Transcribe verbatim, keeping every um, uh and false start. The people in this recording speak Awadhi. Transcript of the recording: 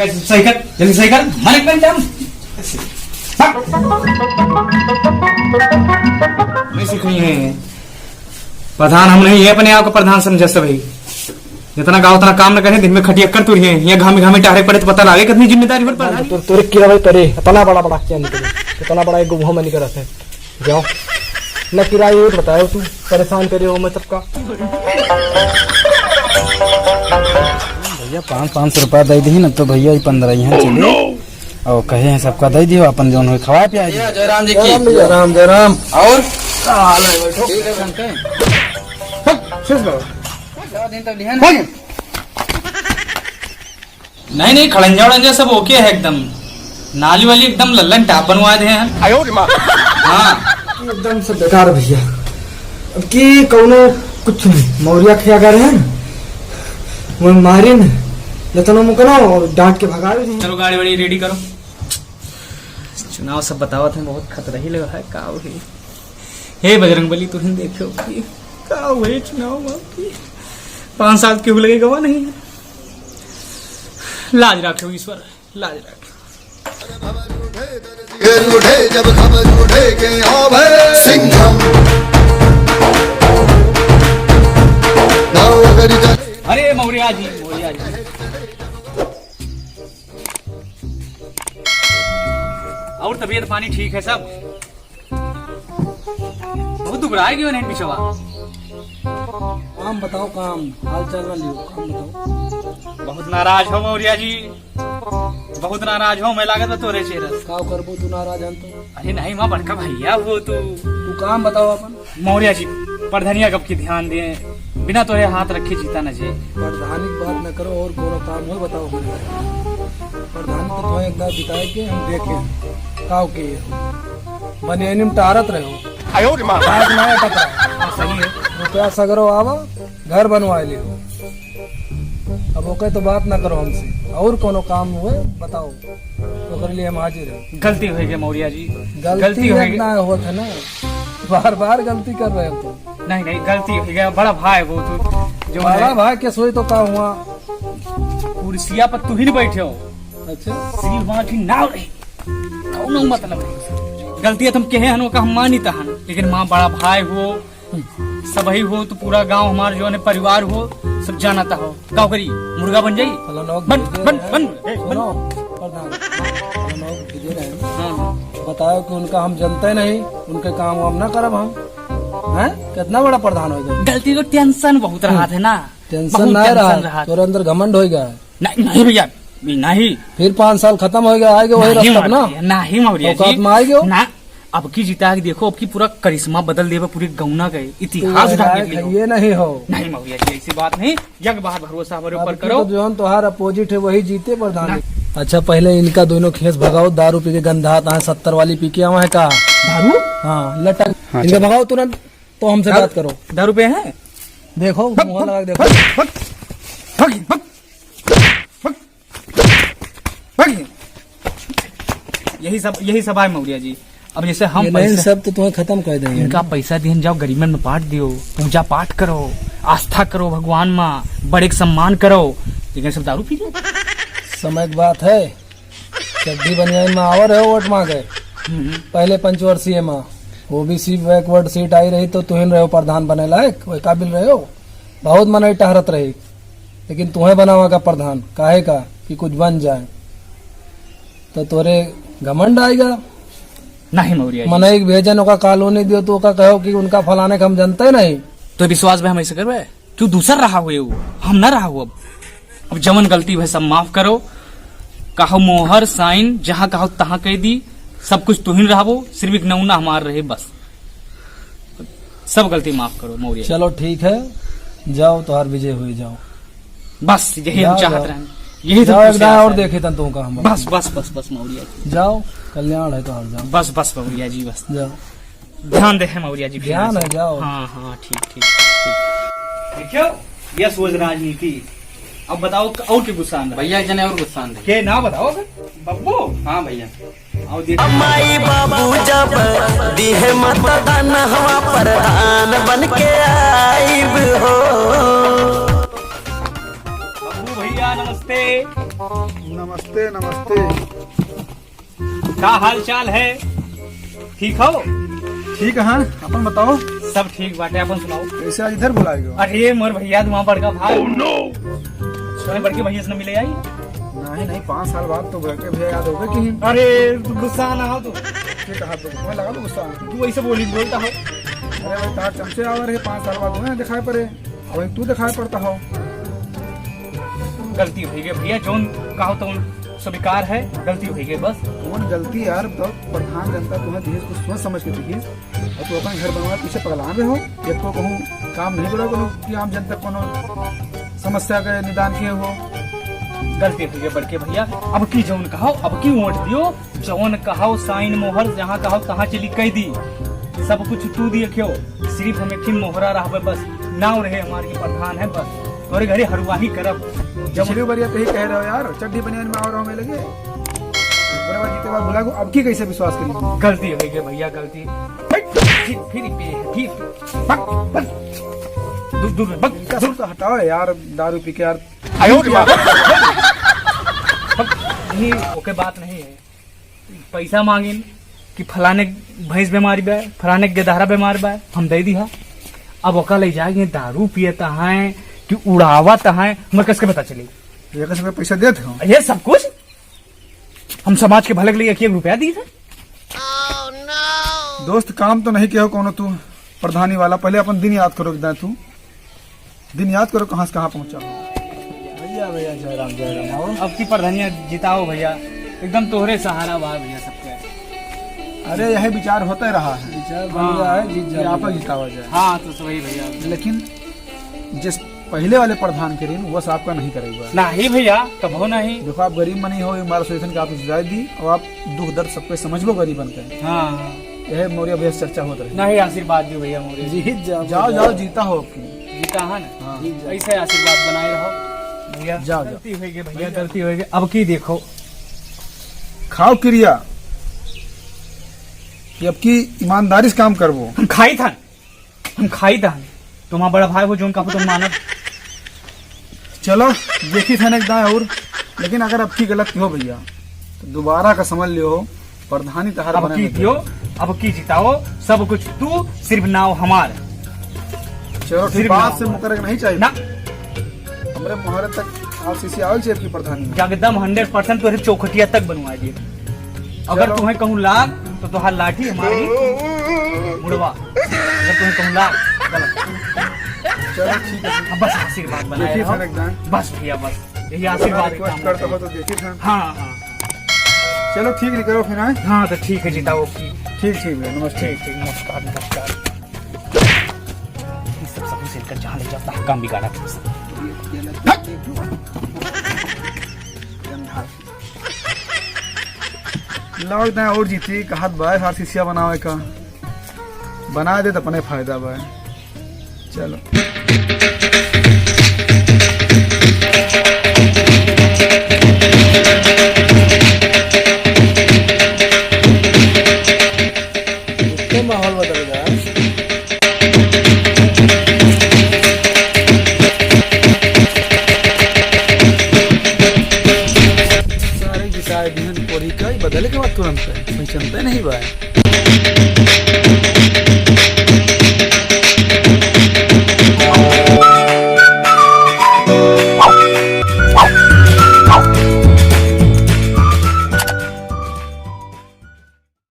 सही कर, जल्दी सही कर, मर एकदम जाम। भाग। नहीं सीख रही है। प्रधान हम नहीं है, अपने आप को प्रधान समझे सब ही। जितना गाँव उतना काम न करे, दिन में खटिया कर तू रही है। ये घामे घामे टहरे पड़े तो पता लागे कितनी जिम्मेदारी हो प्रधान। तो, तोरे किरा भाई तोरे, इतना बड़ा बड़ा क्या निकले? इतना बड़ा एक गुम्हो में निकल है। जाओ। न किराया ये बताओ तू, परेशान करे हो मैं सबका। भैया, पाँच, पाँच सौ रुपया दे दी ना, तो भैया, ये पन्द्रह यहाँ चले। और कहे हैं, सबका दे दियो, अपन जौन होई खवा पिया दियो। जय राम जी की। जय राम, जय राम। और का हाल है, बैठो। ठीक है, ठीक है। हट, शीश लगाओ। नहीं, नहीं, खड़ंजा उड़ंजा सब ओके है एकदम। नाली वाली एकदम लल्लन टाप बनवा दे हैं। आयो रे माँ। हाँ। एकदम से बेकार भैया। अब की कौनो कुछ नहीं। मौर्या खिया कर है ना, वो मारिन, लतनो मुकनो और डांट के भगा दी। चलो, गाड़ी वाड़ी रेडी करो। चुनाव सब बतावत हैं, बहुत खतरा ही लगा है, का हो है? हे बजरंग बली, तुहिन देखो कि का हो है चुनाव में की? पाँच साल के हो लगे गवा नहीं है। लाज राखो ईश्वर, लाज राखो। उठे जब खबर उठे के आवे सिंघम। नाव अगर जा- अरे मौर्या जी, मौर्या जी। और तबीयत पानी ठीक है सब? बहुत दुबराए गए नहीं पिछवा। काम बताओ, काम, हाल चाल ना लियो, काम बताओ। बहुत नाराज हो मौर्या जी, बहुत नाराज हो, मैं लागत बा तोरे चेहरा से। का करबो तू नाराज हन तो? अरे नहीं, माँ बड़का भैया हो तू। तू काम बताओ अपन। मौर्या जी, प्रधानिया कब की ध्यान दे, बिना तोरे हाथ रखे जीता न जे। प्रधानी की बात न करो और कोनो काम हो बताओ हमरे। प्रधानी तो तुम्हें एक बार बिताए के हम देखे, काव के हो। बनियानी में टारत रहे हो। आयो रे माँ। आज ना अटक रहा। हाँ, सही है। रुपया सगरो आवा, घर बनवा लियो। अब ओके तो बात ना करो हमसे, और कोनो काम हुए बताओ, ओकरे लिए हम हाजिर हैं। गलती हो गई मौर्या जी, गलती गलती हो गई। ना होत है ना, बार बार गलती कर रहे हो तुम। नहीं नहीं, गलती हो गई, बड़ा भाई वो तो जो बड़ा है। भाई के सोई तो का हुआ? कुर्सिया पर तू ही नहीं बैठे हो। अच्छा। सिर बांधी नाव रही, कौनो मतलब नहीं। गलती है तुम कहे हन, ओका हम मानी तहन, लेकिन माँ बड़ा भाई हो, सबही हो तो पूरा गांव हमार जो है परिवार हो, सब जानता हो। का करी, मुर्गा बन जाई? फलाना लोग बन, भेजे बन, रहे। बन, ए, बन। सुनो, प्रधान, फलाना लोग भेजे रहे। हाँ, हाँ। बताओ कि उनका हम जनते नहीं, उनके काम हम ना करब हम। हैं? कितना बड़ा प्रधान हो गया। गलती को टेंशन बहुत रहा हम्म। था ना। टेंशन बहुत ना टेंशन रहा, रहा। तोरे अंदर घमंड होइगा। नहीं, नहीं भैया, नहीं। फिर पाँच साल खत्म होइगा, आएगा वही नहीं रास्ता ना। मौर्या, नहीं मौर्या औकात जी। में आएगा। ना, अब की जीता के देखो, अब की पूरा करिश्मा बदल देबे, पूरी गौना के इतिहास तू ढाल लायक निकली हो। ये नहीं हो। नहीं मौर्या जी, ऐसी बात नहीं, यक बार भरोसा हमारे ऊपर अब की करो। तो जौन तोहार अपोजिट है, वही जीते प्रधान। ना। अच्छा, पहले इनका दोनों खेस भगाओ, दारू पी के गंधात है, सत्तर वाली पी के आवा है का? दारू? हाँ, लटक। हाँ, इनका चलो। भगाओ तुरंत, तो हमसे दारू, बात करो। दारू पे है? देखो, भग, मुंह भग, लगा के देखो। भग, भग, भग, भग। भागिए। यही सब, यही सब आए मौर्या जी। अब जैसे हम ये नहीं, पैसा, सब तो तुम्हें खत्म कर देंगे। इनका पैसा दिहन जाओ, गरीबन में बांट दियो, पूजा पाठ करो, आस्था करो भगवान में, बड़े के सम्मान करो, लेकिन सब दारू पी रहे। समय की बात है, चड्ढी बनियान में आवर है वोट मांगे। हम्म। पहले पंचवर्षीय में ओबीसी बैकवर्ड सीट आई रही तो तुहिन रहो प्रधान बने लायक, वही काबिल रहो। बहुत मनई टहरत रही, लेकिन तुहें बनावा का प्रधान, काहे का कि कुछ बन जाए, तो तोरे घमंड आएगा। नहीं मौर्या जी। मनई के भेजन, ओका कॉलोनी दियो, तो ओका कहो कि उनका फलाने के हम जनते नहीं। तो विश्वास में हम ऐसे करबे? क्यों दूसर रहा हुए वो, हम ना रहा हुआ अब। अब जवन गलती भई सब माफ करो, कहो मोहर साइन जहाँ कहो तहाँ कह दी, सब कुछ तुहिन रहबो, सिर्फ एक नौना हमार रहे बस। सब गलती माफ करो मौर्या। चलो ठीक है, जाओ, तोहार विजय हुई, जाओ। बस यही हम जाओ, चाहत जाओ। रहन, यही तो जाओ, एक खुशी दाएं आस और है। देखे तन तुमका हम। बस, बस, बस, बस मौर्या जी। जाओ, कल्याण है तोहार, जाओ। बस, बस मौर्या जी, बस। जाओ। ध्यान दे है मौर्या जी, ध्यान फिर है, जाओ। हाँ, हाँ, ठीक, ठीक, ठीक। देखियो, ये सोच राजनीति। अब बताओ, और के गुस्सा आंदा? भैया, एक जने और गुस्सा आंदा। के ना बताओ सर? बब्बू? हाँ भैया। आओ देख। अब माई बाबू जब दिहे मतदान, हवा प्रधान बन के आइब हो। बब्बू भैया, नमस्ते। नमस्ते, नमस्ते। का हाल चाल है? ठीक हो? ठीक है, अपन बताओ। सब ठीक बाटे, अपन सुनाओ। कैसे आज इधर बुलाए गए हो? अरे मोर भैया, तुम्हारा बड़का भाई। Oh no! अरे बड़के भैया से न मिले आई? नहीं, नहीं, पाँच साल बाद तो बड़के भैया याद होगे कि। अरे तू गुस्सा ना हो तू। के कहा तो मैं लगा लो गुस्सा। तू ऐसे बोली बोलता हो। अरे भाई, तार चमचे आवर है, पाँच साल बाद तुम्हें दिखाई पड़े। अबे तू दिखाई पड़ता हो। गलती होइ गई भैया, जौन कहो तौन स्वीकार है, गलती होइ गई बस। कौन गलती यार, तो प्रधान जनता तुम्हें दिहिस, कुछ सोच समझ के दिहिस, और तू अपन घर बनवा पीछे पगलान रहे हो। एक को कहूँ काम नहीं करो, कोनो कि आम जनता कोनो समस्या के निदान किए हो। गलती होइ गई बड़के भैया, अब की जौन कहो, अब की वोट दियो, जौन कहो साइन मोहर, जहाँ कहो तहाँ चली कह दी, सब कुछ तू दिए क्यों, सिर्फ हम एक ही मोहरा रहबे बस, नाव रहे हमार की प्रधान है बस, तोरे घरे हरवाही करब। जब पिछली बार ये कही कह रहे हो यार, चड्डी बनियान में आ रहा हूँ मैं लगे, बड़े बार जीते बाद भुला गो, अब की कैसे विश्वास करी? गलती होइ गई भैया, गलती। फिर, फिर, फिर, फिर, बक, बक, दूर, दूर, बक, इनका सब तो हटाओ यार, दारू पी के यार। आयो रे बाप। नहीं, ओके बात नहीं है। पैसा मांगिन कि फलाने भैंस बीमारी बा, फलाने गेदहरा बीमार बा, हम दे दिहा। अब ओका ले जाके दारू पियत हैं कि उड़ावत हैं, हमर कैसे पता चली? ये कैसे पैसा देत हो? ये सब कुछ हम समाज के भले के लिए एक, एक रुपया दी थे। दोस्त, काम तो नहीं किया हो कोनो तू प्रधानी वाला, पहले अपन दिन याद करो, एकदम तू दिन याद करो, कहाँ से कहाँ पहुँचा हो। भैया, भैया, जय राम, जय राम। आओ। अब की प्रधानिया जिताओ भैया, एकदम तोहरे सहारा बा भैया सबके। अरे, यही विचार होते रहा है। विचार बन हाँ। गया है, जीत कि जाओ। आप जितावा जाए। हाँ, तो वही भैया। लेकिन जिस पहले वाले प्रधान के ऋण, वो आपका नहीं करेगा। नहीं भैया, कबो नहीं। देखो, आप गरीब मनी हो, हमारा सोचन के आप जिताई दी, और आप दुख दर्द सबके समझबो गरीबन के। हाँ। यह मौर्य भैया से चर्चा होत रहे। नहीं, आशीर्वाद दियो भैया मौर्य। जीत जाओ, जाओ, जाओ, जीता हो आपकी। जीता है ना? हाँ। जीत जाओ। ऐसे आशीर्वाद बनाए रहो भैया। जाओ, जाओ। गलती होइ गई भैया, गलती होइ गई। अब की देखो। खाओ किरिया कि अब की ईमानदारी से काम करबो। हम खाई था, हम खाई था। तुम्हारा बड़ा भाई हो, जोन कहा तुम मानव। चलो, देखी था ना एक दाएं और, लेकिन अगर अब की गलत हो भैया, तो दोबारा का समझ लियो, प्रधानी तहार अब बने की नहीं दियो, अब की जिताओ, सब कुछ तू, सिर्फ नाव हमार। चलो, ठीक, सिर्फ बात नाव से हमार। मुकर के नहीं चाहिए। ना। हमरे मोहरे तक आरसीसी आवल चाहिए की प्रधानी। एकदम हंड्रेड परसेंट तोहरे चौखटिया तक बनवा दिए। अगर चलो। तुम्हें कहूँ लाग, तो तोहार लाठी हमारी मुड़वा। अगर तुम्हें कहूँ लाग, गलत। चलो, ठीक है। अब बस आशीर्वाद बनाए देखिए रहो। सर, एकदम। बस भैया, बस। यही आशीर्वाद रिक्वेस्ट करता हो तो देखिए सर। हाँ, हाँ। चलो, ठीक है, करो फिर, हाँ? हाँ, तो ठीक है, जिताओ की। ठीक, ठीक भैया, नमस्ते। ठीक, ठीक, नमस्कार, नमस्कार। ये सब, सब से इनका जहाँ ले जाता है, काम बिगाड़ा था सब। लौट ना और जीती, कहत बा, आरसीसी बनावे का। बना दे तो अपने फायदा बा। चलो। इतने माहौल बदल गया। सारे जिताए बिहन कोरी का ही बदले के बाद तुरंत है, कोई चिंता नहीं बा।